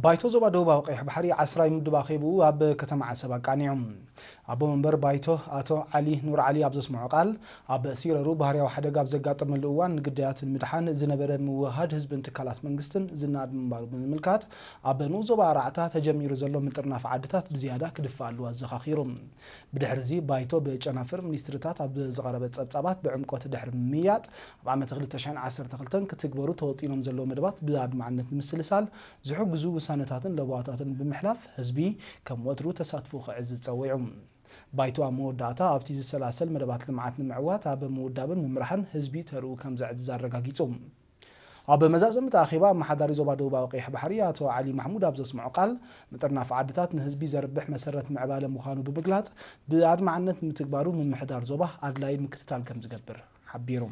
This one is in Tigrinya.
ባይቶ ዞባ ደቡባዊ ቀይሕ ባሕሪ ዓስራይ ምድብ ኣኼብኡ ኣብ ከተማ ዓሰብ ኣቃኒዑ። ኣቦ መንበር ባይቶ ኣቶ ዓሊ ኑር ዓሊ ኣብ ዘስምዖ ቃል፣ ኣብ ሲረሩ ባህርያዊ ሓደጋ ኣብ ዘጋጠመሉ እዋን ንግዳያትን ምድሓን ዝነበረ ምውህሃድ ህዝብን ትካላት መንግስትን ዝነኣድ ምንባሩ ብምምልካት፣ ኣብ ንኡስ ዞባ ኣርባዕተ ተጀሚሩ ዘሎ ምጥርናፍ ዓድታት ብዝያዳ ክድፋእ ኣለዎ ኣዘኻኺሩ። ብድሕሪ እዚ ባይቶ ብጨናፍር ሚኒስትርታት ኣብ ዝቐረበ ጸብጻባት ብዕምቆት ድሕሪ ምምይያጥ፣ ኣብ ዓመት ክልተ ሽሕን ዓሰርተ ክልተን ክትግበሩ ተወጢኖም ዘለዉ መደባት ብኣድማዕነት ንምስልሳል ዝሕግዙ ውሳነታትን ለበዋታትን ብምሕላፍ ህዝቢ ከም ወትሩ ተሳትፎ ክዕዝዝ ጸዊዑ። ባይቶ ኣብ መወዳእታ ኣብቲ ዝሰላሰል መደባት ልምዓት ንምዕዋት ኣብ ምውዳብን ምምራሕን ህዝቢ ተርኡ ከም ዘዕዝዝ ኣረጋጊጹ። ኣብ መዛዘምቲ ኣኼባ ኣመሓዳሪ ዞባ ደቡባዊ ቀይሕ ባሕሪ ኣቶ ዓሊ ማሕሙድ ኣብ ዘስምዖ ቃል፣ ምጥርናፍ ዓድታት ንህዝቢ ዘርብሕ መሰረት ምዕባለ ምዃኑ ብምግላጽ፣ ብኣድማዕነት ንምትግባሩ ምምሕዳር ዞባ ኣድላዪ ምክትታል ከም ዝገብር ሓቢሩ።